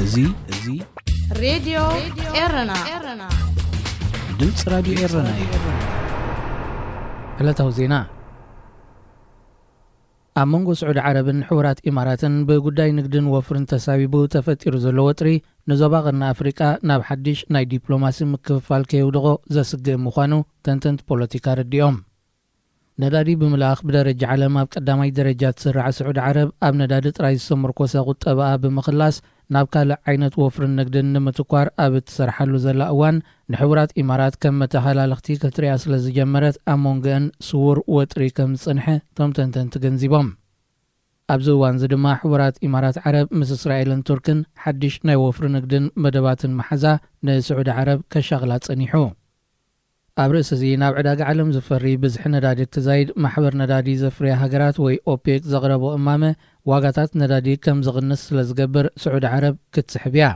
እዚ እዚ ሬድዮ ኤረና፣ ድምፂ ራዲዮ ኤረና እዩ። ዕለታዊ ዜና። ኣብ መንጎ ስዑዲ ዓረብን ሕቡራት ኢማራትን ብጉዳይ ንግድን ወፍርን ተሳቢቡ ተፈጢሩ ዘሎ ወጥሪ፣ ንዞባ ቀርኒ ኣፍሪቃ ናብ ሓድሽ ናይ ዲፕሎማሲ ምክፍፋል ከየውድቖ ዘስግእ ምዃኑ ተንተንቲ ፖለቲካ ኣረዲኦም። ነዳዲ ብምልኣኽ ብደረጃ ዓለም ኣብ ቀዳማይ ደረጃ ትስራዕ ስዑዲ ዓረብ፣ ኣብ ነዳዲ ጥራይ ዝተመርኮሰ ቁጠባኣ ብምኽላስ፣ ናብ ካልእ ዓይነት ወፍርን ንግድን ንምትኳር ኣብ እትሰርሓሉ ዘላ እዋን፣ ንሕቡራት ኢማራት ከም መተሃላለኽቲ ክትሪኣ ስለ ዝጀመረት፣ ኣብ መንጎአን ስዉር ወጥሪ ከም ዝጸንሐ እቶም ተንተንቲ ገንዚቦም። ኣብዚ እዋንዚ ድማ፣ ሕቡራት ኢማራት ዓረብ ምስ እስራኤልን ቱርክን ሓድሽ ናይ ወፍሪ ንግድን መደባትን መሓዛ ንስዑዲ ዓረብ ከሻቕላ ጸኒሑ። ኣብ ርእሲ እዚ፣ ናብ ዕዳጋ ዓለም ዝፈሪ ብዝሒ ነዳዲ ክዛይድ፣ ማሕበር ነዳዲ ዘፍርያ ሃገራት ወይ ኦፔክ ዘቕረቦ እማመ፣ ዋጋታት ነዳዲ ከም ዝቕንስ ስለ ዝገብር፣ ስዑዲ ዓረብ ክትስሕብ እያ።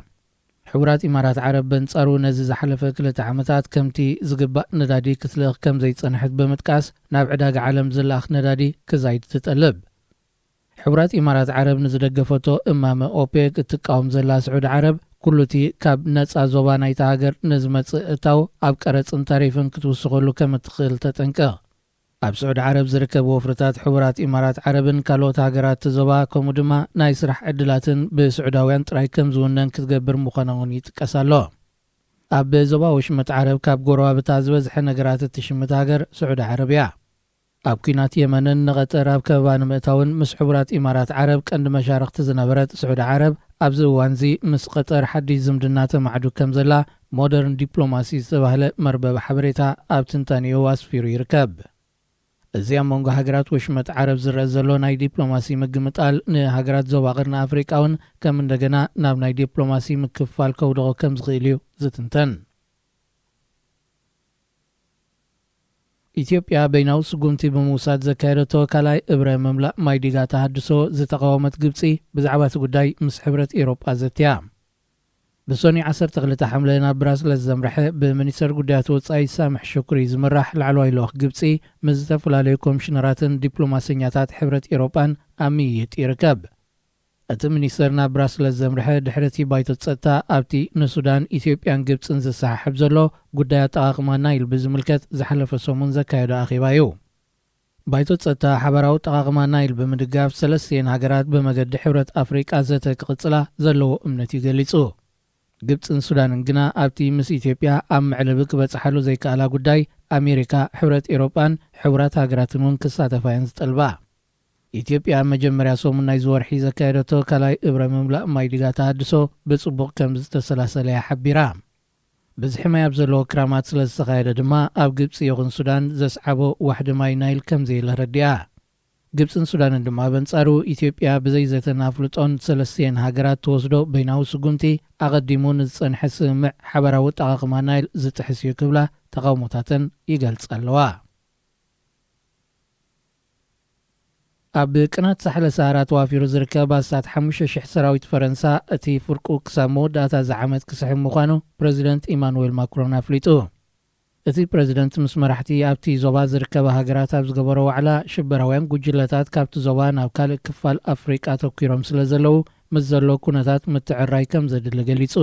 ሕቡራት ኢማራት ዓረብ በንጻሩ፣ ነዚ ዝሓለፈ ክልተ ዓመታት ከምቲ ዝግባእ ነዳዲ ክትልእኽ ከም ዘይጸንሐት ብምጥቃስ፣ ናብ ዕዳጋ ዓለም ዝለኣኽ ነዳዲ ክዛይድ ትጠልብ። ሕቡራት ኢማራት ዓረብ ንዝደገፈቶ እማመ ኦፔክ እትቃወም ዘላ ስዑዲ ዓረብ፣ ኩሉ እቲ ካብ ነጻ ዞባ ናይታ ሃገር ንዝመጽእ እታው ኣብ ቀረጽን ታሪፍን ክትውስኸሉ ከም እትኽእል ተጠንቅቕ። ኣብ ስዑዲ ዓረብ ዝርከብ ወፍርታት ሕቡራት ኢማራት ዓረብን ካልኦት ሃገራት እቲ ዞባ፣ ከምኡ ድማ ናይ ስራሕ ዕድላትን ብስዑዳውያን ጥራይ ከም ዝውነን ክትገብር ምዃና እውን ይጥቀስ ኣሎ። ኣብ ዞባ ወሽመጥ ዓረብ ካብ ጎረባብታ ዝበዝሐ ነገራት እትሽምት ሃገር ስዑዲ ዓረብ እያ። ኣብ ኲናት የመንን ንቐጠር ኣብ ከበባ ንምእታውን ምስ ሕቡራት ኢማራት ዓረብ ቀንዲ መሻርኽቲ ዝነበረት ስዑዲ ዓረብ፣ ኣብዚ እዋንዚ ምስ ቀጠር ሓድሽ ዝምድና ተማዕዱ ከም ዘላ ሞደርን ዲፕሎማሲ ዝተባህለ መርበብ ሓበሬታ ኣብ ትንታኔኡ ኣስፊሩ ይርከብ። እዚ ኣብ መንጎ ሃገራት ወሽመጥ ዓረብ ዝረአ ዘሎ ናይ ዲፕሎማሲ ምግምጣል፣ ንሃገራት ዞባ ቀርኒ ኣፍሪቃ እውን ከም እንደገና ናብ ናይ ዲፕሎማሲ ምክፍፋል ከውድቖ ከም ዝኽእል እዩ ዝትንተን። ኢትዮጵያ በይናዊ ስጉምቲ ብምውሳድ ዘካየደቶ ካልኣይ እብረ ምምላእ ማይ ዲጋ ተሃድሶ ዝተቓወመት ግብጺ፣ ብዛዕባ እቲ ጉዳይ ምስ ሕብረት ኤውሮጳ ዘትያ። ብሰኑይ ዓሰርተ ክልተ ሓምለ ናብ ብራስለስ ዘምርሐ ብሚኒስተር ጉዳያት ወጻኢ ሳምሕ ሽኩሪ ዝምራሕ ላዕለዋይ ልኡኽ ግብጺ፣ ምስ ዝተፈላለዩ ኮሚሽነራትን ዲፕሎማሰኛታት ሕብረት ኤውሮጳን ኣብ ምይይጥ ይርከብ። እቲ ሚኒስተር ናብ ብራስለስ ዘምርሐ፣ ድሕሪ እቲ ባይቶ ጸጥታ ኣብቲ ንሱዳን፣ ኢትዮጵያን ግብጽን ዘሰሓሕብ ዘሎ ጉዳይ ኣጠቓቕማ ናይል ብዝምልከት ዝሓለፈ ሰሙን ዘካየዶ ኣኼባ እዩ። ባይቶ ጸጥታ፣ ሓባራዊ ኣጠቓቕማ ናይል ብምድጋፍ፣ ሰለስቲኤን ሃገራት ብመገዲ ሕብረት ኣፍሪቃ ዘተ ክቕጽላ ዘለዎ እምነት እዩ ገሊጹ። ግብጽን ሱዳንን ግና፣ ኣብቲ ምስ ኢትዮጵያ ኣብ መዕለቢ ክበጽሓሉ ዘይከኣላ ጉዳይ፣ ኣሜሪካ፣ ሕብረት ኤውሮጳን ሕቡራት ሃገራትን እውን ክሳተፋ እየን ዝጠልባ። ኢትዮጵያ፣ ኣብ መጀመርያ ሰሙን ናይዚ ወርሒ ዘካየደቶ ካልኣይ እብረ ምምላእ ማይ ዲጋ ተሃድሶ፣ ብጽቡቕ ከም ዝተሰላሰለ እያ ሓቢራ። ብዝሒ ማይ ኣብ ዘለዎ ክራማት ስለ ዝተኻየደ ድማ፣ ኣብ ግብጺ ይኹን ሱዳን ዘስዓቦ ዋሕዲ ማይ ናይል ከም ዘየለ ረዲኣ። ግብጽን ሱዳንን ድማ በንጻሩ፣ ኢትዮጵያ ብዘይ ዘተን ኣፍልጦን ሰለስቲኤን ሃገራት ትወስዶ በይናዊ ስጉምቲ፣ ኣቐዲሙ ንዝጸንሐ ስምምዕ ሓባራዊ ኣጠቓቕማ ናይል ዝጥሕስ እዩ ክብላ ተቓውሞታተን ይገልጻ ኣለዋ። ኣብ ቅናት ሳሕለ ሰሃራ ተዋፊሩ ዝርከብ ኣስታት ሓሙሽተ ሽሕ ሰራዊት ፈረንሳ፣ እቲ ፍርቁ ክሳብ መወዳእታ እዚ ዓመት ክስሕብ ምዃኑ ፕረዚደንት ኢማኑዌል ማክሮን ኣፍሊጡ። እቲ ፕረዚደንት ምስ መራሕቲ ኣብቲ ዞባ ዝርከባ ሃገራት ኣብ ዝገበሮ ዋዕላ፣ ሽበራውያን ጉጅለታት ካብቲ ዞባ ናብ ካልእ ክፋል ኣፍሪቃ ኣተኲሮም ስለ ዘለዉ፣ ምስ ዘሎ ኩነታት ምትዕርራይ ከም ዘድሊ ገሊጹ።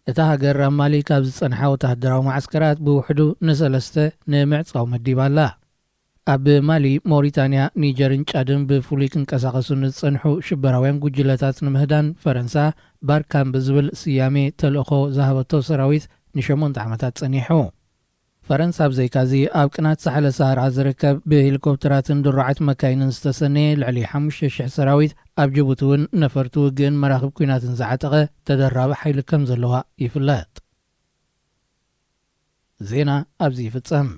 እታ ሃገር ኣብ ማሊ ካብ ዝጸንሓ ወተሃደራዊ መዓስከራት ብውሕዱ ንሰለስተ ንምዕጻው መዲባ ኣላ። ኣብ ማሊ፣ ሞሪታንያ፣ ኒጀርን ጫድን ብፍሉይ ክንቀሳቐሱ ንዝጸንሑ ሽበራውያን ጉጅለታት ንምህዳን፣ ፈረንሳ ባርካን ብዝብል ስያሜ ተልእኾ ዝሃበቶ ሰራዊት ንሸሞንተ ዓመታት ጸኒሑ። ፈረንሳ፣ ብዘይካዚ፣ ኣብ ቅናት ሳሕለ ሰሃራ ዝርከብ ብሄሊኮፕተራትን ድሩዓት መካይንን ዝተሰነየ ልዕሊ ሓሙሽተ ሽሕ ሰራዊት፣ ኣብ ጅቡቲ እውን ነፈርቲ ውግእን መራኽብ ኲናትን ዝዓጠቐ ተደራቢ ሓይሊ ከም ዘለዋ ይፍለጥ። ዜና ኣብዚ ይፍጸም።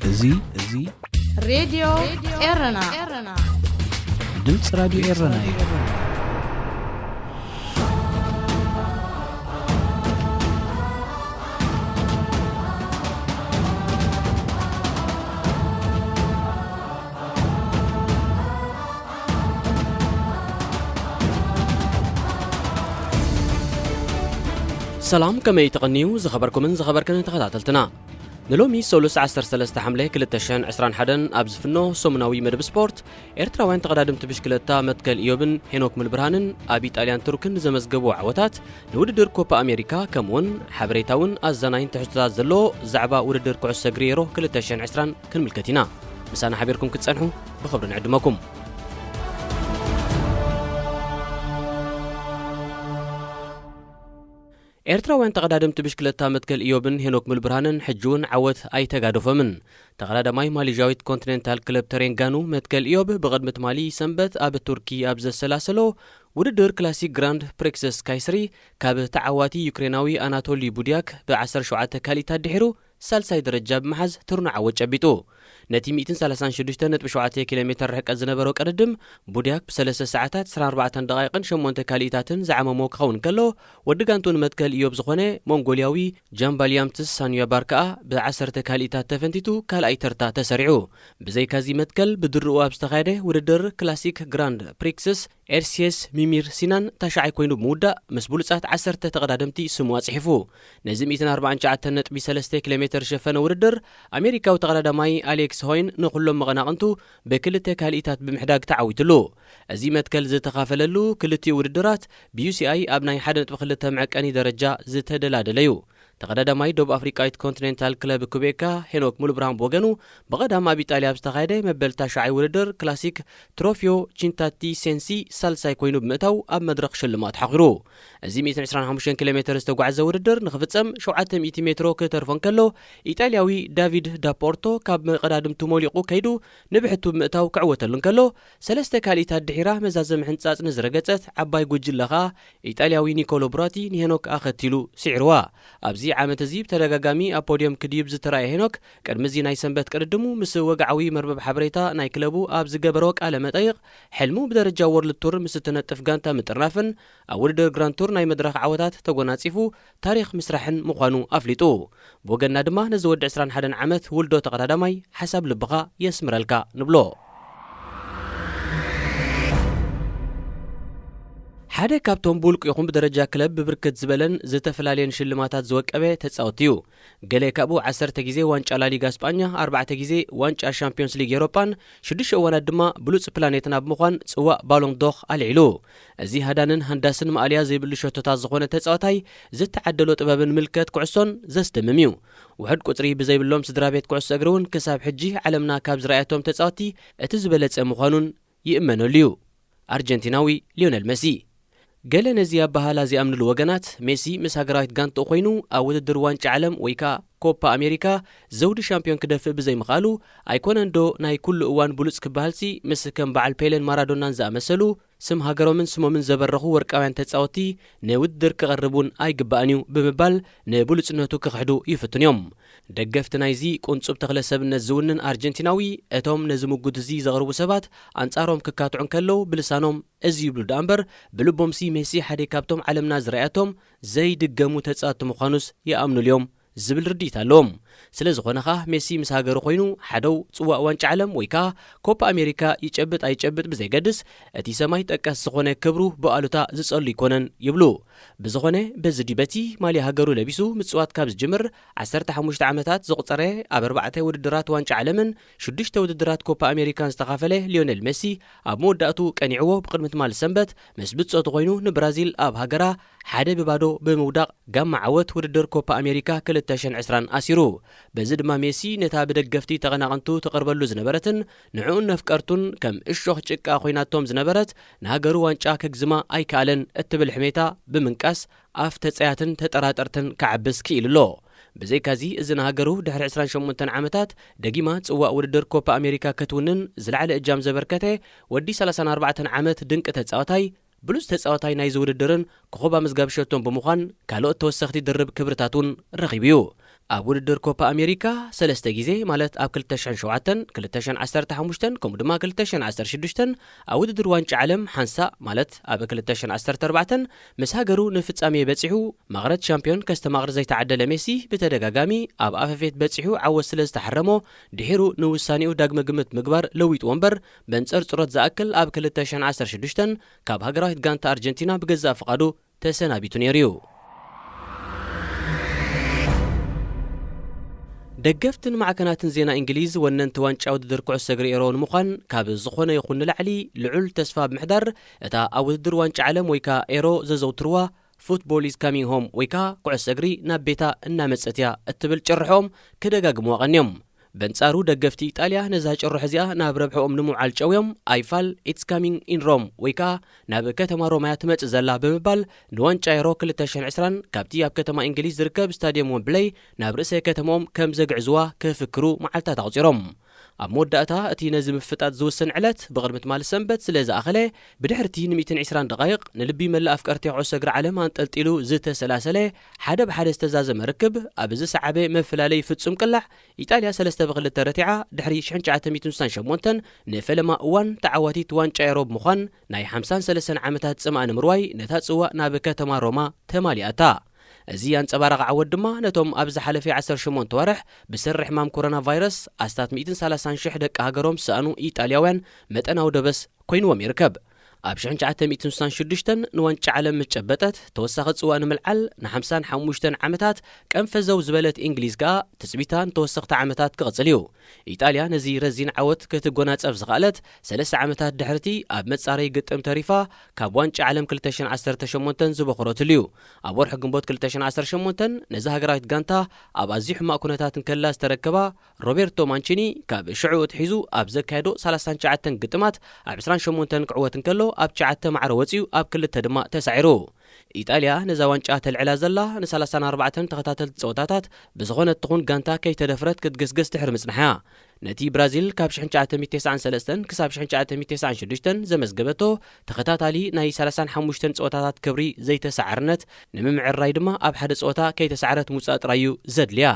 እዚ እዚ ሬድዮ ኤረና፣ ድምፂ ራዲዮ ኤረና እዩ። ሰላም፣ ከመይ ተቐንዩ ዝኸበርኩምን ዝኸበርክን ተኸታተልትና? ንሎሚ ሰሉስ ዓሰርተ ሰለስተ ሓምለ ክልተ ሽሕን ዕስራን ሓደን ኣብ ዝፍኖ ሰሙናዊ መደብ ስፖርት፣ ኤርትራውያን ተቐዳደምቲ ብሽክለታ መትከል ኢዮብን ሄኖክ ሙሉብርሃንን ኣብ ኢጣልያን ቱርክን ንዘመዝገብዎ ዓወታት፣ ንውድድር ኮፓ ኣሜሪካ፣ ከምኡውን ሓበሬታውን ኣዛናይን ትሕዝቶታት ዘለዎ ዛዕባ ውድድር ኩዕሶ እግሪ ዩሮ ክልተ ሽሕን ዕስራን ክንምልከት ኢና። ምሳና ሓቢርኩም ክትጸንሑ ብኽብሪ ንዕድመኩም። ኤርትራውያን ተቐዳደምቲ ብሽክለታ መትከል ኢዮብን ሄኖክ ሙሉብርሃንን ሕጂ እውን ዓወት ኣይተጋደፎምን። ተቐዳዳማይ ማሊዥያዊት ኮንቲኔንታል ክለብ ተሬንጋኑ መትከል ኢዮብ ብቕድሚ ትማሊ ሰንበት ኣብ ቱርኪ ኣብ ዘሰላሰሎ ውድድር ክላሲክ ግራንድ ፕሪክሰስ ካይስሪ ካብ ተዓዋቲ ዩክሬናዊ ኣናቶሊ ቡድያክ ብ ዓሰርተ ሸውዓተ ካሊኢታት ድሒሩ ሳልሳይ ደረጃ ብምሓዝ ትርኑ ዓወት ጨቢጡ። ነቲ ሚእትን ሰላሳን ሽዱሽተ ነጥቢ ሸውዓተ ኪሎ ሜተር ርሕቀት ዝነበሮ ቅድድም፣ ቡድያክ ብሰለስተ ሰዓታት ዕስራን ኣርባዕተን ደቓይቕን ሸሞንተ ካሊኢታትን ዝዓመሞ ክኸውን ከሎ፣ ወዲ ጋንቱ ንመትከል ኢዮብ ዝኾነ ሞንጎልያዊ ጃምባልያምትስ ሳኑያባር ከኣ ብዓሰርተ ካሊኢታት ተፈንቲቱ ካልኣይ ተርታ ተሰሪዑ። ብዘይካዚ መትከል ብድርኡ ኣብ ዝተኻየደ ውድድር ክላሲክ ግራንድ ፕሪክስስ ኤርሲየስ ሚሚር ሲናን ታሽዓይ ኮይኑ ብምውዳእ ምስ ብሉጻት ዓሰርተ ተቐዳደምቲ ስሙ ኣጽሒፉ። ነዚ ሚእትን ኣርባዓን ትሽዓተን ነጥቢ ሰለስተ ኪሎ ሜተር ዝሸፈነ ውድድር ኣሜሪካዊ ተቐዳዳማይ ኣሌክስ ሆይን ንኹሎም መቐናቕንቱ ብክልተ ካልኢታት ብምሕዳግ ተዓዊትሉ። እዚ መትከል ዝተኻፈለሉ ክልቲኡ ውድድራት ብዩሲኣይ ኣብ ናይ ሓደ ነጥቢ ክልተ መዐቀኒ ደረጃ ዝተደላደለ እዩ። ተቐዳዳማይ ደቡብ ኣፍሪቃዊት ኮንቲኔንታል ክለብ ኩቤካ ሄኖክ ሙሉብርሃን ብወገኑ ብቐዳም ኣብ ኢጣልያ ኣብ ዝተኻየደ መበል ታሽዓይ ውድድር ክላሲክ ትሮፊዮ ቺንታቲ ሴንሲ ሳልሳይ ኮይኑ ብምእታው ኣብ መድረኽ ሽልማት ሓኺሩ። እዚ ሚእትን ዕስራን ሓሙሽተን ኪሎ ሜተር ዝተጓዕዘ ውድድር ንኽፍጸም ሸውዓተ ሚእቲ ሜትሮ ክተርፎ እንከሎ፣ ኢጣልያዊ ዳቪድ ዳፖርቶ ካብ መቐዳድምቱ ሞሊቑ ከይዱ ንብሕቱ ብምእታው ክዕወተሉ እንከሎ፣ ሰለስተ ካልኢታት ድሒራ መዛዘሚ ሕንጻጽ ንዝረገጸት ዓባይ ጉጅለ ኸኣ ኢጣልያዊ ኒኮሎ ብራቲ ንሄኖክ ኣኸቲሉ ስዒርዋ። ኣብዚ ዓመት እዚ ብተደጋጋሚ ኣብ ፖድዮም ክድይብ ዝተራእየ ሄኖክ፣ ቅድሚ እዚ ናይ ሰንበት ቅድድሙ ምስ ወግዓዊ መርበብ ሓበሬታ ናይ ክለቡ ኣብ ዝገበሮ ቃለ መጠይቕ፣ ሕልሙ ብደረጃ ወርልድ ቱር ምስ እትነጥፍ ጋንታ ምጥርናፍን ኣብ ውድድር ግራንድ ቱር ናይ መድረኽ ዓወታት ተጎናጺፉ ታሪኽ ምስራሕን ምዃኑ ኣፍሊጡ። ብወገንና ድማ ነዚ ወዲ ዕስራን ሓደን ዓመት ውልዶ ተቐዳዳማይ ሓሳብ ልብኻ የስምረልካ ንብሎ። ሓደ ካብቶም ብውልቁ ይኹን ብደረጃ ክለብ ብብርክት ዝበለን ዝተፈላለየን ሽልማታት ዝወቀበ ተጻወቲ እዩ። ገለ ካብኡ ዓሰርተ ግዜ ዋንጫ ላሊጋ ስጳኛ፣ ኣርባዕተ ግዜ ዋንጫ ሻምፒዮንስ ሊግ ኤውሮጳን ሽዱሽተ እዋናት ድማ ብሉጽ ፕላኔትን ኣብ ምዃን ጽዋእ ባሎን ዶር ኣልዒሉ። እዚ ሃዳንን ሃንዳስን ማእለያ ዘይብሉ ሸቶታት ዝኾነ ተጻዋታይ ዝተዓደሎ ጥበብን ምልከት ኩዕሶን ዘስደምም እዩ። ውሑድ ቁጽሪ ብዘይብሎም ስድራ ቤት ኩዕሶ እግሪ እውን ክሳብ ሕጂ ዓለምና ካብ ዝረኣየቶም ተጻወቲ እቲ ዝበለጸ ምዃኑን ይእመነሉ እዩ። ኣርጀንቲናዊ ሊዮነል መሲ። ገለ ነዚ ኣበሃህላ ዘይኣምንሉ ወገናት፣ ሜሲ ምስ ሃገራዊት ጋንትኡ ኮይኑ ኣብ ውድድር ዋንጫ ዓለም ወይ ከኣ ኮፓ ኣሜሪካ ዘውዲ ሻምፒዮን ክደፍእ ብዘይምኽኣሉ፣ ኣይኮነን ዶ ናይ ኩሉ እዋን ብሉጽ ክበሃልሲ ምስ ከም በዓል ፔለን ማራዶናን ዝኣመሰሉ ስም ሃገሮምን ስሞምን ዘበረኹ ወርቃውያን ተጻወቲ ንውድድር ክቐርብ እውን ኣይግባእን እዩ ብምባል ንብሉጽነቱ ክኽሕዱ ይፍትኑ እዮም። ደገፍቲ ናይዚ ቁንጹብ ተኽለ ሰብነት ዝውንን ኣርጀንቲናዊ፣ እቶም ነዚ ምጉት እዚ ዘቕርቡ ሰባት ኣንጻሮም ክካትዑ እንከለዉ ብልሳኖም እዚ ይብሉ ደኣ እምበር፣ ብልቦምሲ ሜሲ ሓደ ካብቶም ዓለምና ዝረኣያቶም ዘይድገሙ ተጻወቲ ምዃኑስ ይኣምኑሉ እዮም ዝብል ርድኢት ኣለዎም። ስለ ዝኾነ ኸኣ ሜሲ ምስ ሃገሩ ኮይኑ ሓደው ጽዋእ ዋንጫ ዓለም ወይ ከኣ ኮፓ ኣሜሪካ ይጨብጥ ኣይጨብጥ ብዘይገድስ፣ እቲ ሰማይ ጠቀስ ዝኾነ ክብሩ ብኣሉታ ዝጸሉ ኣይኮነን ይብሉ። ብዝኾነ በዚ ድዩ በቲ ማልያ ሃገሩ ለቢሱ ምጽዋት ካብ ዝጅምር ዓሰርተ ሓሙሽተ ዓመታት ዘቑጸረ፣ ኣብ ኣርባዕተ ውድድራት ዋንጫ ዓለምን ሽዱሽተ ውድድራት ኮፓ ኣሜሪካን ዝተኻፈለ ሊዮነል ሜሲ፣ ኣብ መወዳእቱ ቀኒዕዎ ብቕድሚ ትማሊ ሰንበት ምስ ብጾቱ ኮይኑ ንብራዚል ኣብ ሃገራ ሓደ ብባዶ ብምውዳቕ ጋማ ዓወት ውድድር ኮፓ ኣሜሪካ ክልተ ሽሕን ዕስራን ኣሲሩ። በዚ ድማ ሜሲ ነታ ብደገፍቲ ተቐናቐንቱ ትቐርበሉ ዝነበረትን ንዕኡን ነፍቀርቱን ከም እሾኽ ጭቃ ኮይናቶም ዝነበረት ንሃገሩ ዋንጫ ከግዝማ ኣይከኣለን እትብል ሕሜታ ብምንቃስ ኣፍ ተጸያትን ተጠራጠርትን ክዓብስ ክኢሉ ኣሎ። ብዘይካዚ፣ እዚ ንሃገሩ ድሕሪ ዕስራን ሸሞንተን ዓመታት ደጊማ ጽዋእ ውድድር ኮፓ ኣሜሪካ ክትውንን ዝለዓለ እጃም ዘበርከተ ወዲ ሰላሳን ኣርባዕተን ዓመት ድንቂ ተጻዋታይ፣ ብሉጽ ተጻዋታይ ናይዚ ውድድርን ኮኾብ ኣመዝጋቢ ሸቶን ብምዃን ካልኦት ተወሰኽቲ ድርብ ክብርታት እውን ረኺቡ እዩ። ኣብ ውድድር ኮፓ ኣሜሪካ ሰለስተ ግዜ፣ ማለት ኣብ ክልተ ሽሕን ሸውዓተን፣ ክልተ ሽሕን ዓሰርተ ሓሙሽተን፣ ከምኡ ድማ ክልተ ሽሕን ዓሰርተ ሽዱሽተን፣ ኣብ ውድድር ዋንጫ ዓለም ሓንሳእ፣ ማለት ኣብ ክልተ ሽሕን ዓሰርተ ኣርባዕተን፣ ምስ ሃገሩ ንፍጻሜ በጺሑ፣ ማቕረት ሻምፒዮን ከስተማቕር ዘይተዓደለ ሜሲ፣ ብተደጋጋሚ ኣብ ኣፈፌት በጺሑ ዓወት ስለ ዝተሓረሞ፣ ድሒሩ ንውሳኔኡ ዳግመ ግምት ምግባር ለዊጥዎ እምበር፣ በንጸርጽሮት ዝኣክል ኣብ ክልተ ሽሕን ዓሰርተ ሽዱሽተን ካብ ሃገራዊት ጋንታ ኣርጀንቲና ብገዛእ ፍቓዱ ተሰናቢቱ ነይሩ እዩ። ደገፍትን ማዕከናትን ዜና እንግሊዝ፣ ወነንቲ ዋንጫ ውድድር ኩዕሶ እግሪ ኤሮ ንምዃን ካብ ዝኾነ ይኹን ንላዕሊ ልዑል ተስፋ ብምሕዳር፣ እታ ኣብ ውድድር ዋንጫ ዓለም ወይ ከኣ ኤሮ ዘዘውትርዋ፣ "Football is coming home" ወይ ከኣ "ኩዕሶ እግሪ ናብ ቤታ እናመጸት እያ" እትብል ጭርሖም ክደጋግምዋ ቀንዮም። በንጻሩ፣ ደገፍቲ ኢጣልያ ነዛ ጭርሖ እዚኣ ናብ ረብሕኦም ንምውዓል ጨውዮም፣ "I feel it's coming in Rome" ወይ ከኣ "ናብ ከተማ ሮማ እያ ትመጽእ ዘላ" ብምባል፣ ንዋንጫ ኤሮ ክልተ ሽሕን ዕስራን ካብቲ ኣብ ከተማ እንግሊዝ ዝርከብ ስታድየም ወምብለይ ናብ ርእሰ ከተማኦም ከም ዘግዕዝዋ ክፍክሩ መዓልታት ኣቑጺሮም። ኣብ መወዳእታ፣ እቲ ነዚ ምፍጣጥ ዝውስን ዕለት ብቕድሚ ትማሊ ሰንበት ስለ ዝኣኸለ፣ ብድሕርቲ ን ሚእትን ዕስራን ደቓይቕ ንልቢ መላእ ኣፍቀርቲ ኩዕሶ እግሪ ዓለም ኣንጠልጢሉ ዝተሰላሰለ፣ ሓደ ብሓደ ዝተዛዘመ ርክብ፣ ኣብ ዝሰዓበ መፈላለዪ ፍጹም ቅላዕ፣ ኢጣልያ ሰለስተ ብክልተ ረቲዓ፣ ድሕሪ ሽሕን ትሽዓተ ሚእትን ስሳን ሸሞንተን ንፈለማ እዋን ተዓዋቲት ዋንጫ ኤሮብ ምዃን፣ ናይ ሓምሳን ሰለስተን ዓመታት ጽምኣ ንምርዋይ፣ ነታ ጽዋእ ናብ ከተማ ሮማ ተማሊኣታ። እዚ ኣንጸባራቒ ዓወት ድማ፣ ነቶም ኣብ ዝሓለፈ ዓሰርተ ሸሞንተ ዋርሕ ብሰሪ ሕማም ኮሮና ቫይረስ ኣስታት ሚእትን ሰላሳን ሽሕ ደቂ ሃገሮም ዝሰኣኑ ኢጣልያውያን መጠናዊ ደበስ ኮይንዎም ይርከብ። ኣብ ሽሕን ትሽዓተ ሚእትን ስሳን ሽዱሽተን ንዋንጫ ዓለም ምስ ጨበጠት፣ ተወሳኺ ጽዋእ ንምልዓል ንሓምሳን ሓሙሽተን ዓመታት ቀንፈዘው ዝበለት እንግሊዝ ከኣ፣ ትጽቢታ ንተወሰኽቲ ዓመታት ክቕጽል እዩ። ኢጣልያ ነዚ ረዚን ዓወት ክትጎናጸፍ ዝኸኣለት፣ ሰለስተ ዓመታት ድሕርቲ ኣብ መጻረዪ ግጥም ተሪፋ፣ ካብ ዋንጫ ዓለም ክልተ ሽሕን ዓሰርተ ሸሞንተን ዝበኾረትሉ እዩ። ኣብ ወርሒ ግንቦት ክልተ ሽሕን ዓሰርተ ሸሞንተን፣ ነዛ ሃገራዊት ጋንታ ኣብ ኣዝዩ ሕማቕ ኩነታት እንከላ ዝተረከባ፣ ሮቤርቶ ማንቺኒ፣ ካብ ሽዑ ኣትሒዙ ኣብ ዘካየዶ ሰላሳን ትሽዓተን ግጥማት ኣብ ዕስራን ሸሞንተን ክዕወት እንከሎ፣ ኣብ ትሽዓተ ማዕረ ወጺኡ፣ ኣብ ክልተ ድማ ተሳዒሩ። ኢጣልያ ነዛ ዋንጫ ተልዕላ ዘላ፣ ንሰላሳን ኣርባዕተን ተኸታተልቲ ጸወታታት ብዝኾነት ትኹን ጋንታ ከይተደፍረት ክትግስግስ ድሕሪ ምጽንሓ እያ። ነቲ ብራዚል ካብ ሽሕን ትሽዓተ ሚእትን ተስዓን ሰለስተን ክሳብ ሽሕን ትሽዓተ ሚእትን ተስዓን ሽዱሽተን ዘመዝገበቶ ተኸታታሊ ናይ ሰላሳን ሓሙሽተን ጸወታታት ክብሪ ዘይተሳዓርነት ንምምዕራይ ድማ፣ ኣብ ሓደ ጸወታ ከይተሳዕረት ምውጻእ ጥራይ እዩ ዘድልያ።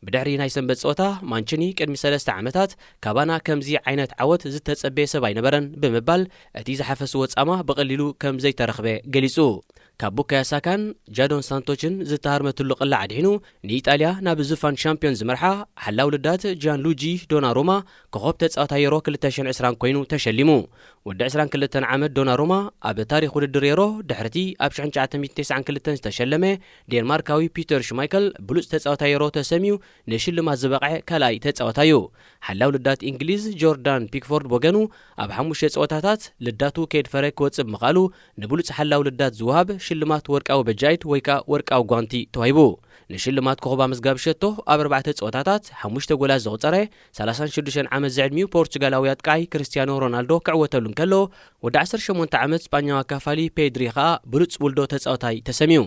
ብድሕሪ ናይ ሰንበት ጸወታ፣ ማንቺኒ ቅድሚ ሰለስተ ዓመታት፣ "ካባና ከምዚ ዓይነት ዓወት ዝተጸበየ ሰብ ኣይነበረን" ብምባል፣ እቲ ዝሓፈስዎ ጻማ ብቐሊሉ ከም ዘይተረኽበ ገሊጹ። ካብ ቡካዮ ሳካን ጃዶን ሳንቶችን ዝተሃርመትሉ ቅላዕ ኣድሒኑ፣ ንኢጣልያ ናብ ዝፋን ሻምፒዮን ዝመርሓ ሓላው ልዳት ጂያንሉጂ ዶናሩማ፣ ኮኸብ ተጻዋታይ ዩሮ ክልተ ሽሕን ዕስራን ኮይኑ ተሸሊሙ። ወዲ ዕስራን ክልተን ዓመት ዶናሩማ፣ ኣብ ታሪኽ ውድድር ዩሮ፣ ድሕርቲ ኣብ ሽሕን ትሽዓተ ሚእትን ተስዓን ክልተን ዝተሸለመ ዴንማርካዊ ፒተር ሽማይከል ብሉጽ ተጻዋታይ ዩሮ ተሰምዩ፣ ንሽልማት ዝበቕዐ ካልኣይ ተጻዋታይ እዩ። ሓላው ልዳት እንግሊዝ ጆርዳን ፒክፎርድ ብወገኑ፣ ኣብ ሓሙሽተ ጸወታታት ልዳቱ ከየድፈረ ክወጽእ ብምኽኣሉ፣ ንብሉጽ ሓላው ልዳት ዝወሃብ ሽልማት ወርቃዊ በጃይት ወይ ከኣ ወርቃዊ ጓንቲ ተዋሂቡ። ንሽልማት ኮኸብ ኣመዝጋቢ ሸቶ ኣብ ኣርባዕተ ጸወታታት ሓሙሽተ ጎላት ዘቑጸረ ሰላሳን ሽዱሽተን ዓመት ዝዕድሚኡ ፖርቹጋላዊ ኣጥቃዓይ ክርስቲያኖ ሮናልዶ ክዕወተሉ እንከሎ፣ ወዲ ዓሰርተ ሸሞንተ ዓመት ስጳኛዊ ኣካፋሊ ፔድሪ ከኣ ብሉጽ ውልዶ ተጻዋታይ ተሰምዩ።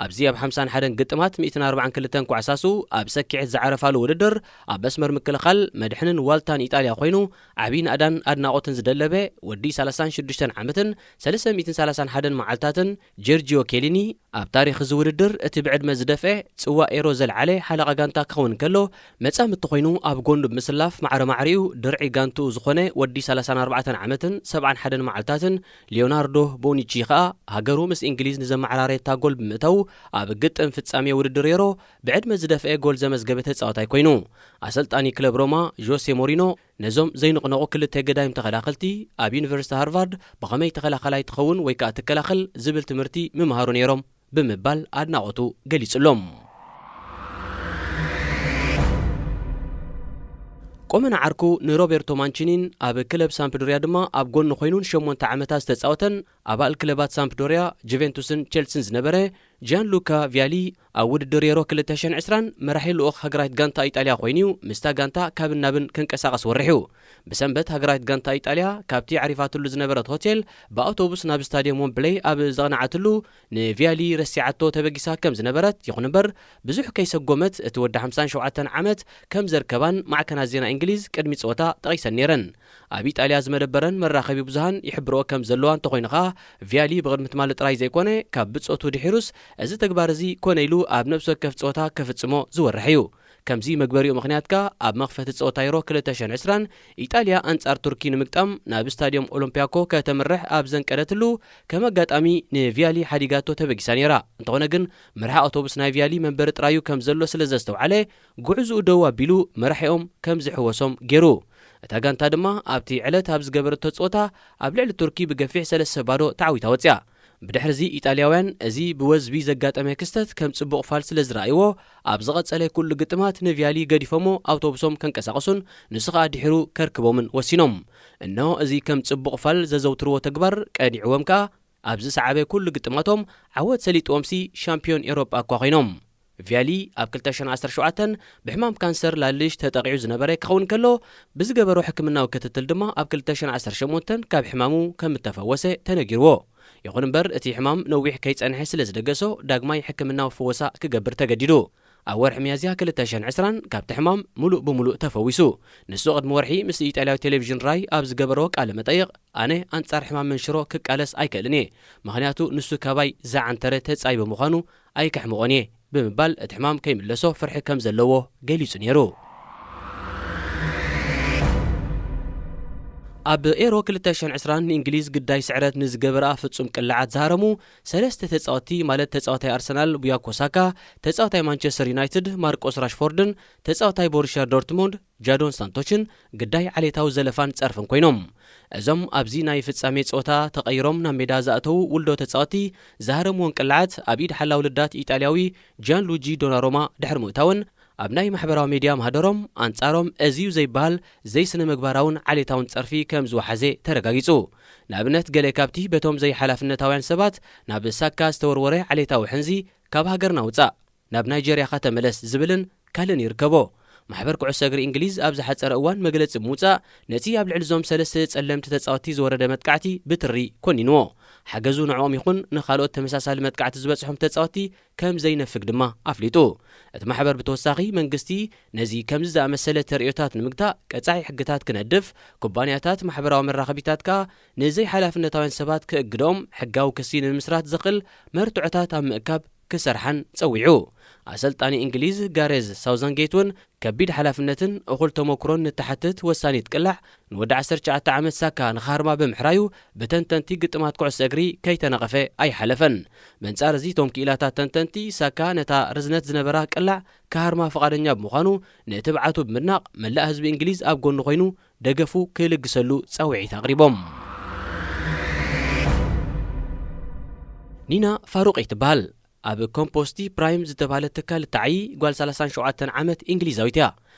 ኣብዚ ኣብ ሓምሳን ሓደን ግጥማት ሚእትን ኣርባዓን ክልተን ኳዕሳሱ ኣብ ሰኪዔት ዝዓረፋሉ ውድድር፣ ኣብ መስመር ምክልኻል፣ መድሕንን ዋልታን ኢጣልያ ኮይኑ፣ ዓቢ ናእዳን ኣድናቖትን ዝደለበ ወዲ ሰላሳን ሽዱሽተን ዓመትን ሰለስተ ሚእትን ሰላሳን ሓደን መዓልታትን ጀርጂዮ ኬሊኒ፣ ኣብ ታሪኽ እዚ ውድድር እቲ ብዕድመ ዝደፍአ፣ ጽዋእ ኤሮ ዘልዓለ ሓለቓ ጋንታ ክኸውን እንከሎ፣ መጻምድቲ ኮይኑ ኣብ ጎኑ ብምስላፍ ማዕረ ማዕሪኡ ድርዒ ጋንትኡ ዝኾነ ወዲ ሰላሳን ኣርባዕተን ዓመትን ሰብዓን ሓደን መዓልታትን ሊዮናርዶ ቦኒቺ ከኣ፣ ሃገሩ ምስ እንግሊዝ ንዘመዓራረየታ ጎል ብምእታዉ፣ ኣብ ግጥም ፍጻሜ ውድድር ዩሮ ብዕድመ ዝደፍአ ጎል ዘመዝገበ ተጻዋታይ ኮይኑ፣ ኣሰልጣኒ ክለብ ሮማ ጆሴ ሞሪኖ፣ ነዞም ዘይንቕነቑ ክልተ ገዳይም ተኸላኸልቲ፣ ኣብ ዩኒቨርሲቲ ሃርቫርድ ብኸመይ ተኸላኸላይ ትኸውን ወይ ከኣ ትከላኸል ዝብል ትምህርቲ ምምሃሩ ነይሮም ብምባል ኣድናቖቱ ገሊጹሎም። ቆመና ዓርኩ ንሮቤርቶ ማንቺኒን ኣብ ክለብ ሳምፕዶሪያ ድማ ኣብ ጎኒ ኮይኑ ንሸሞንተ ዓመታት ዝተጻወተን ኣባል ክለባት ሳምፕዶሪያ፣ ጁቬንቱስን ቸልሲን ዝነበረ ጂያንሉካ ቪያሊ፣ ኣብ ውድድር ዩሮ ክልተ ሽሕን ዕስራን መራሒ ልኡኽ ሃገራዊት ጋንታ ኢጣልያ ኮይኑ እዩ፣ ምስታ ጋንታ ካብን ናብን ክንቀሳቐስ ወሪሑ። ብሰንበት ሃገራዊት ጋንታ ኢጣልያ ካብቲ ኣዕሪፋትሉ ዝነበረት ሆቴል ብኣውቶቡስ ናብ ስታድየም ወምብለይ ኣብ ዘቕነዓትሉ፣ ንቪያሊ ረሲዓቶ ተበጊሳ ከም ዝነበረት፣ ይኹን እምበር፣ ብዙሕ ከይሰጎመት እቲ ወዲ ሓምሳን ሸውዓተን ዓመት ከም ዘርከባን ማዕከናት ዜና እንግሊዝ ቅድሚ ጸወታ ጠቒሰን ነይረን። ኣብ ኢጣልያ ዝመደበረን መራኸቢ ብዙሃን ይሕብርኦ ከም ዘለዋ እንተኾይኑ ኸኣ፣ ቪያሊ ብቕድሚ ትማሊ ጥራይ ዘይኮነ፣ ካብ ብጾቱ ድሒሩስ፣ እዚ ተግባር እዚ ኮነ ኢሉ ኣብ ነፍሲ ወከፍ ጸወታ ከፍጽሞ ዝወርሕ እዩ። ከምዚ መግበሪኡ ምኽንያት ከኣ፣ ኣብ መኽፈቲ ጸወታ ዩሮ ክልተ ሽሕን ዕስራን፣ ኢጣልያ ኣንጻር ቱርኪ ንምግጣም ናብ ስታድዮም ኦሎምፒያኮ ከተምርሕ ኣብ ዘንቀደትሉ፣ ከም ኣጋጣሚ ንቪያሊ ሓዲጋቶ ተበጊሳ ነይራ። እንተኾነ ግን፣ መርሓ ኣውቶቡስ ናይ ቪያሊ መንበሪ ጥራዩ ከም ዘሎ ስለ ዘስተውዓለ፣ ጉዕዝኡ ደው ኣቢሉ መራሒኦም ከም ዝሕወሶም ገይሩ። እታ ጋንታ ድማ ኣብቲ ዕለት ኣብ ዝገበረቶ ጸወታ ኣብ ልዕሊ ቱርኪ ብገፊሕ ሰለስተ ባዶ ተዓዊታ ወጺኣ። ብድሕርዚ ኢጣልያውያን እዚ ብወዝቢ ዘጋጠመ ክስተት ከም ጽቡቕ ፋል ስለ ዝረኣይዎ፣ ኣብ ዝቐጸለ ኩሉ ግጥማት ንቪያሊ ገዲፎሞ ኣውቶቡሶም ከንቀሳቕሱን ንሱ ኸኣ ድሒሩ ከርክቦምን ወሲኖም። እነሆ እዚ ከም ጽቡቕ ፋል ዘዘውትርዎ ተግባር ቀኒዕዎም ከኣ፣ ኣብ ዝሰዓበ ኩሉ ግጥማቶም ዓወት ሰሊጥዎምሲ ሻምፒዮን ኤውሮጳ እኳ ኮይኖም። ቪያሊ ኣብ ክልተ ሽሕን ዓሰርተ ሸውዓተን ብሕማም ካንሰር ላልሽ ተጠቒዑ ዝነበረ ክኸውን ከሎ፣ ብዝገበሮ ሕክምናዊ ክትትል ድማ ኣብ ክልተ ሽሕን ዓሰርተ ሸሞንተን ካብ ሕማሙ ከም እተፈወሰ ተነጊርዎ። ይኹን እምበር፣ እቲ ሕማም ነዊሕ ከይጸንሐ ስለ ዝደገሶ፣ ዳግማይ ሕክምናዊ ፍወሳ ክገብር ተገዲዱ። ኣብ ወርሒ ሚያዝያ ክልተ ሽሕን ዕስራን ካብቲ ሕማም ምሉእ ብምሉእ ተፈዊሱ። ንሱ ቅድሚ ወርሒ ምስ ኢጣልያዊ ቴሌቪዥን ራይ ኣብ ዝገበሮ ቃለ መጠይቕ፣ ኣነ ኣንጻር ሕማም መንሽሮ ክቃለስ ኣይክእልን እየ፣ ምኽንያቱ ንሱ ካባይ ዝዓንተረ ተጻይ ብምዃኑ ኣይከሕምቖን እየ ብምባል እቲ ሕማም ከይምለሶ ፍርሒ ከም ዘለዎ ገሊጹ ነይሩ። ኣብ ኤሮ ክልተ ሽሕን ዕስራን ንእንግሊዝ ግዳይ ስዕረት ንዝገበርኣ ፍጹም ቅላዓት ዝሃረሙ ሰለስተ ተጻወትቲ፣ ማለት ተጻዋታይ ኣርሰናል ቡያኮ ሳካ፣ ተጻዋታይ ማንቸስተር ዩናይትድ ማርቆስ ራሽፎርድን ተጻዋታይ ቦሩሽያ ዶርትሙንድ ጃዶን ሳንቶችን ግዳይ ዓሌታዊ ዘለፋን ጸርፍን ኮይኖም። እዞም ኣብዚ ናይ ፍጻሜ ጸወታ ተቐይሮም ናብ ሜዳ ዝኣተዉ ውልዶ ተጻወትቲ ዝሃረምዎን ቅላዓት ኣብ ኢድ ሓላው ልዳት ኢጣልያዊ ጂያን ሉጂ ዶናሮማ ድሕሪ ምእታውን ኣብ ናይ ማሕበራዊ ሜድያ ማህደሮም ኣንጻሮም እዚዩ ዘይበሃል ዘይስነ ምግባራውን ዓሌታውን ጸርፊ ከም ዝወሓዘ ተረጋጊጹ። ንኣብነት፣ ገለ ካብቲ በቶም ዘይሓላፍነታውያን ሰባት ናብ ሳካ ዝተወርወረ ዓሌታዊ ሕንዚ፣ ካብ ሃገርና ውጻእ፣ ናብ ናይጀርያኻ ተመለስ ዝብልን ካልእን ይርከቦ። ማሕበር ኩዕሶ እግሪ እንግሊዝ ኣብ ዝሓጸረ እዋን መግለጺ ብምውጻእ፣ ነቲ ኣብ ልዕሊ እዞም ሰለስተ ጸለምቲ ተጻወትቲ ዝወረደ መጥቃዕቲ ብትሪ ኮኒንዎ። ሓገዙ ንዕኦም ይኹን ንኻልኦት ተመሳሳሊ መጥቃዕቲ ዝበጽሖም ተጻወትቲ ከም ዘይነፍግ ድማ ኣፍሊጡ። እቲ ማሕበር ብተወሳኺ፣ መንግስቲ ነዚ ከምዚ ዝኣመሰለ ተርእዮታት ንምግታእ ቀጻዒ ሕግታት ክነድፍ፣ ኩባንያታት ማሕበራዊ መራኸቢታት ከኣ ንዘይሓላፍነታውያን ሰባት ክእግዶም፣ ሕጋዊ ክሲ ንምምስራት ዘኽእል መርትዖታት ኣብ ምእካብ ክሰርሓን ጸዊዑ። ኣሰልጣኒ እንግሊዝ ጋሬዝ ሳውዘንጌት እውን ከቢድ ሓላፍነትን እኹል ተመኩሮን ንትሓትት ወሳኒት ቅላዕ ንወዲ ዓሰርተ ትሽዓተ ዓመት ሳካ ንኻርማ ብምሕራዩ ብተንተንቲ ግጥማት ኩዕሶ እግሪ ከይተነቐፈ ኣይሓለፈን። በንጻር እዚ፣ እቶም ክኢላታት ተንተንቲ፣ ሳካ ነታ ርዝነት ዝነበራ ቅላዕ ክሃርማ ፍቓደኛ ብምዃኑ፣ ንትብዓቱ ብምድናቕ፣ መላእ ህዝቢ እንግሊዝ ኣብ ጎኑ ኮይኑ ደገፉ ክልግሰሉ ጻውዒት ኣቕሪቦም። ኒና ፋሩቂ ትበሃል። ኣብ ኮምፖስቲ ፕራይም ዝተባህለ ትካል እትዓዪ ጓል ሰላሳን ሸውዓተን ዓመት እንግሊዛዊት እያ።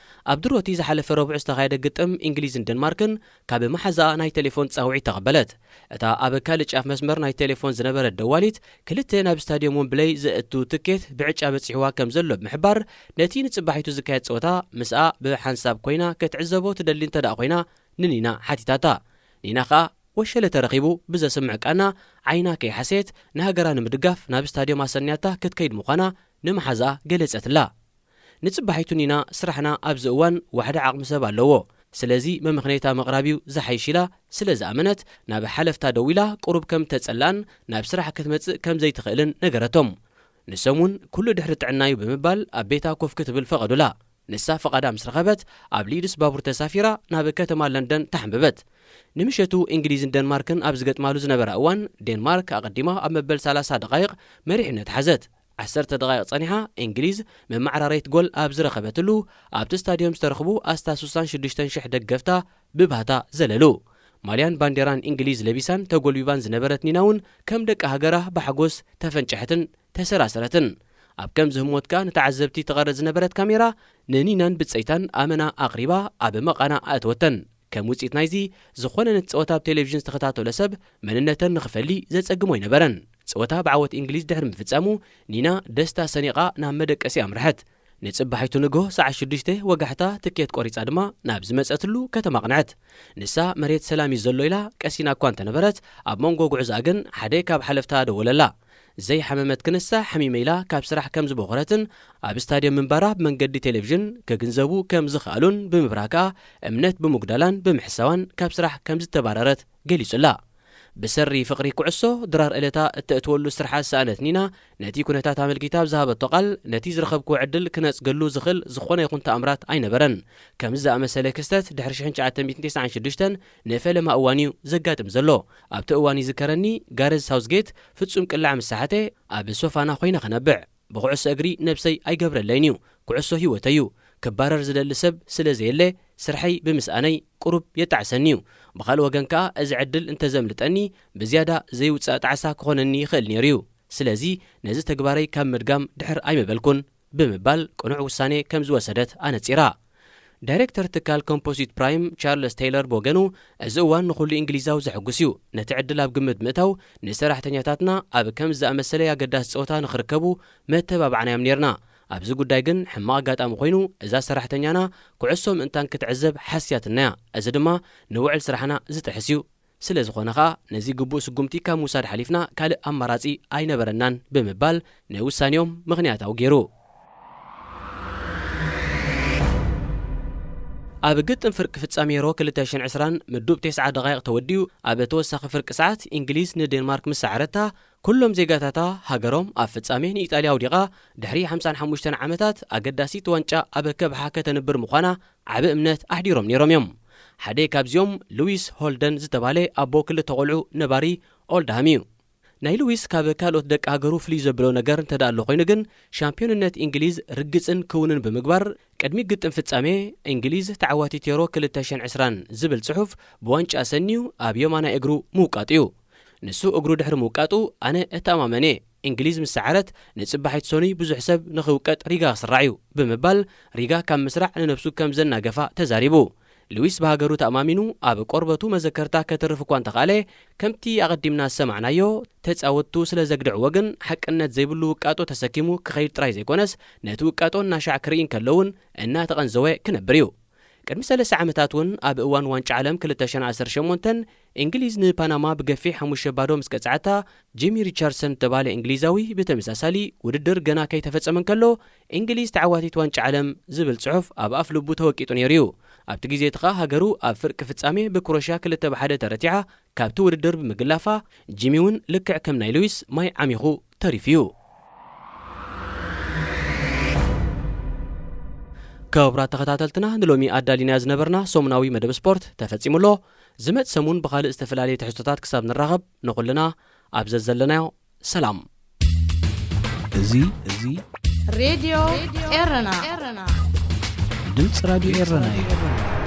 ኣብ ድሮቲ ዝሓለፈ ረቡዕ ዝተኻየደ ግጥም እንግሊዝን ደንማርክን ካብ መሓዛኣ ናይ ቴሌፎን ጻውዒት ተቐበለት። እታ ኣብ ካልእ ጫፍ መስመር ናይ ቴሌፎን ዝነበረት ደዋሊት፣ ክልተ ናብ ስታድዮም ወምብለይ ዘእቱ ትኬት ብዕጫ በጺሕዋ ከም ዘሎ ብምሕባር፣ ነቲ ንጽባሒቱ ዝካየድ ጸወታ ምስኣ ብሓንሳብ ኮይና ክትዕዘቦ ትደሊ እንተ ደኣ ኮይና፣ ንኒና ሓቲታታ። ኒና ኸኣ ወሸለ ተረኺቡ ብዘስምዕ ቃና፣ ዓይና ከይሓሰየት ንሃገራ ንምድጋፍ ናብ ስታድዮም ኣሰንያታ ክትከይድ ምዃና ንመሓዛኣ ገለጸትላ። ንጽባሒቱ ኒና፣ ስራሕና ኣብዚ እዋን ዋሕዲ ዓቕሚ ሰብ ኣለዎ፣ ስለዚ መመኽነይታ ምቕራብ እዩ ዝሓይሽ ኢላ ስለ ዝኣመነት፣ ናብ ሓለፍታ ደዊላ ቁሩብ ከም እተጸልኣን ናብ ስራሕ ክትመጽእ ከም ዘይትኽእልን ነገረቶም። ንሶም እውን ኩሉ ድሕሪ ጥዕና'ዩ ብምባል ኣብ ቤታ ኮፍ ክትብል ፈቐዱላ። ንሳ ፈቓዳ ምስ ረኸበት፣ ኣብ ሊድስ ባቡር ተሳፊራ ናብ ከተማ ለንደን ተሓንበበት። ንምሸቱ እንግሊዝን ደንማርክን ኣብ ዝገጥማሉ ዝነበራ እዋን፣ ዴንማርክ ኣቐዲማ ኣብ መበል ሰላሳ ደቓይቕ መሪሕነት ሓዘት። ዓሰርተ ደቓይቕ ጸኒሓ፣ እንግሊዝ መመዓራረይት ጎል ኣብ ዝረኸበትሉ፣ ኣብቲ ስታድዮም ዝተረኽቡ ኣስታት ስሳን ሽዱሽተን ሽሕ ደገፍታ ብባህታ ዘለሉ። ማልያን ባንዴራን እንግሊዝ ለቢሳን ተጎልቢባን ዝነበረት ኒና እውን ከም ደቂ ሃገራ ብሓጎስ ተፈንጨሐትን ተሰራሰረትን። ኣብ ከምዚ ህሞት ከኣ ንተዓዘብቲ ትቐርጽ ዝነበረት ካሜራ ንኒናን ብጸይታን ኣመና ኣቕሪባ ኣብ መቓና ኣእተወተን። ከም ውጽኢት ናይዚ፣ ዝኾነ ነቲ ጸወታ ኣብ ቴሌቪዥን ዝተኸታተሎ ሰብ መንነተን ንኽፈሊ ዘጸግሞ ኣይነበረን። ጸወታ ብዓወት እንግሊዝ ድሕሪ ምፍጻሙ፣ ኒና ደስታ ሰኒቓ ናብ መደቀሲ ኣምርሐት። ንጽባሒቱ ንግሆ ሰዓት ሽዱሽተ ወጋሕታ ትኬት ቆሪጻ ድማ ናብ ዝመጸትሉ ከተማ ኣቕንዐት። ንሳ መሬት ሰላም እዩ ዘሎ ኢላ ቀሲና እኳ እንተነበረት፣ ኣብ መንጎ ጉዕዞኣ ግን ሓደ ካብ ሓለፍታ ደወለላ። ዘይሓመመት ክንሳ፣ ሓሚመ ኢላ ካብ ስራሕ ከም ዝቦኸረትን ኣብ ስታድዮም ምንባራ ብመንገዲ ቴሌቪዥን ክግንዘቡ ከም ዝኸኣሉን ብምብራህ ከኣ፣ እምነት ብምጉዳላን ብምሕሳዋን ካብ ስራሕ ከም ዝተባረረት ገሊጹላ። ብሰሪ ፍቕሪ ኩዕሶ፣ ድራር እለታ እተእትወሉ ስርሓ ዝሰኣነት ኒና፣ ነቲ ኩነታት ኣመልኪታ ኣብ ዝሃበቶ ቃል፣ ነቲ ዝረኸብክዎ ዕድል ክነጽገሉ ዝኽእል ዝኾነ ይኹን ተኣምራት ኣይነበረን። ከምዚ ዝኣመሰለ ክስተት ድሕሪ ሽሕን ትሽዓተ ሚእትን ተስዓን ሽዱሽተን ንፈለማ እዋን እዩ ዘጋጥም ዘሎ። ኣብቲ እዋን ይዝከረኒ፣ ጋረዝ ሳውዝጌት ፍጹም ቅላዕ ምስ ሰሓተ፣ ኣብ ሶፋና ኮይነ ከነብዕ። ብኩዕሶ እግሪ ነብሰይ ኣይገብረለይን እዩ። ኩዕሶ ህይወተይ እዩ። ክባረር ዝደሊ ሰብ ስለ ዘየለ፣ ስርሐይ ብምስኣነይ ቁሩብ የጣዕሰኒ እዩ። ብኻልእ ወገን ከኣ፣ እዚ ዕድል እንተዘምልጠኒ፣ ብዝያዳ ዘይውጻእ ጣዕሳ ክኾነኒ ይኽእል ነይሩ እዩ። ስለዚ፣ ነዚ ተግባረይ ካብ ምድጋም ድሕር ኣይምበልኩን ብምባል ቅኑዕ ውሳኔ ከም ዝወሰደት ኣነጺራ። ዳይሬክተር ትካል ኮምፖዚት ፕራይም ቻርለስ ቴይለር ብወገኑ፣ እዚ እዋን ንኹሉ እንግሊዛዊ ዘሐጉስ እዩ። ነቲ ዕድል ኣብ ግምት ምእታው፣ ንሰራሕተኛታትና ኣብ ከምዚ ዝኣመሰለ ኣገዳሲ ጸወታ ንኽርከቡ መተባባዕናዮም ኔርና። ኣብዚ ጉዳይ ግን ሕማቕ ኣጋጣሚ ኮይኑ፣ እዛ ሰራሕተኛና ኩዕሶ ምእንታን ክትዕዘብ ሓስያትና እያ። እዚ ድማ ንውዕል ስራሕና ዝጥሕስ እዩ። ስለ ዝኾነ ኸኣ፣ ነዚ ግቡእ ስጉምቲ ካብ ምውሳድ ሓሊፍና ካልእ ኣማራጺ ኣይነበረናን ብምባል ናይ ውሳኔኦም ምኽንያታዊ ገይሩ። ኣብ ግጥም ፍርቂ ፍጻሜ ዩሮ ክልተ ሽሕን ዕስራን ምዱብ ተስዓ ደቓይቕ ተወዲኡ፣ ኣብ ተወሳኺ ፍርቂ ሰዓት እንግሊዝ ንዴንማርክ ምስ ሰዓረታ፣ ኩሎም ዜጋታታ ሃገሮም ኣብ ፍጻሜ ንኢጣልያ ኣውዲቓ፣ ድሕሪ ሓምሳን ሓሙሽተን ዓመታት ኣገዳሲት ዋንጫ ኣብ ከብሓ ከተንብር ምዃና ዓቢ እምነት ኣሕዲሮም ነይሮም እዮም። ሓደ ካብዚኦም ሉዊስ ሆልደን ዝተባህለ ኣቦ ክልተ ቆልዑ ነባሪ ኦልድሃም እዩ። ናይ ሉዊስ ካብ ካልኦት ደቂ ሃገሩ ፍልይ ዘብሎ ነገር እንተ ደኣ ኣሎ ኮይኑ ግን፣ ሻምፒዮንነት እንግሊዝ ርግጽን ክውንን ብምግባር፣ ቅድሚ ግጥም ፍጻሜ እንግሊዝ ተዓዋቲት ዩሮ ክልተ ሽሕን ዕስራን ዝብል ጽሑፍ ብዋንጫ ሰንዩ ኣብ የማናይ እግሩ ምውቃጡ እዩ። ንሱ እግሩ ድሕሪ ምውቃጡ፣ ኣነ እተኣማመን እየ። እንግሊዝ ምስ ሰዓረት፣ ንጽባሒት ሰኑይ ብዙሕ ሰብ ንኽውቀጥ ሪጋ ክስራዕ እዩ ብምባል፣ ሪጋ ካብ ምስራዕ ንነብሱ ከም ዘናገፋ ተዛሪቡ። ሉዊስ ብሃገሩ ተኣማሚኑ ኣብ ቆርበቱ መዘከርታ ከተርፍ እኳ እንተኽኣለ፣ ከምቲ ኣቐዲምና ዝሰማዕናዮ፣ ተጻወትቱ ስለ ዘግድዕዎ ግን ሓቅነት ዘይብሉ ውቃጦ ተሰኪሙ ክኸይድ ጥራይ ዘይኮነስ፣ ነቲ ውቃጦ እናሻዕ ክርኢ እንከሎ እውን እናተቐንዘወ ክነብር እዩ። ቅድሚ ሰለስተ ዓመታት እውን ኣብ እዋን ዋንጫ ዓለም ክልተ ሽሕን ዓሰርተ ሸሞንተን እንግሊዝ ንፓናማ ብገፊሕ ሓሙሽተ ባዶ ምስ ቀጽዓታ፣ ጂሚ ሪቻርድሰን ዝተባህለ እንግሊዛዊ ብተመሳሳሊ ውድድር ገና ከይተፈጸመ እንከሎ፣ እንግሊዝ ተዓዋቲት ዋንጫ ዓለም ዝብል ጽሑፍ ኣብ ኣፍ ልቡ ተወቂጡ ነይሩ እዩ። ኣብቲ ግዜ እቲ ኸኣ ሃገሩ ኣብ ፍርቂ ፍጻሜ ብክሮሽያ ክልተ ብሓደ ተረቲዓ ካብቲ ውድድር ብምግላፋ፣ ጂሚ እውን ልክዕ ከም ናይ ሉዊስ ማይ ዓሚኹ ተሪፉ እዩ። ክቡራት ተኸታተልትና፣ ንሎሚ ኣዳሊናዮ ዝነበርና ሰሙናዊ መደብ ስፖርት ተፈጺሙ ኣሎ። ዝመጽእ ሰሙን ብኻልእ ዝተፈላለየ ትሕዝቶታት ክሳብ ንራኸብ፣ ንኹልና ኣብ ዘዘለናዮ ሰላም። እዚ፣ እዚ ሬድዮ ኤረና። ድምፂ ራድዮ ኤረና እዩ።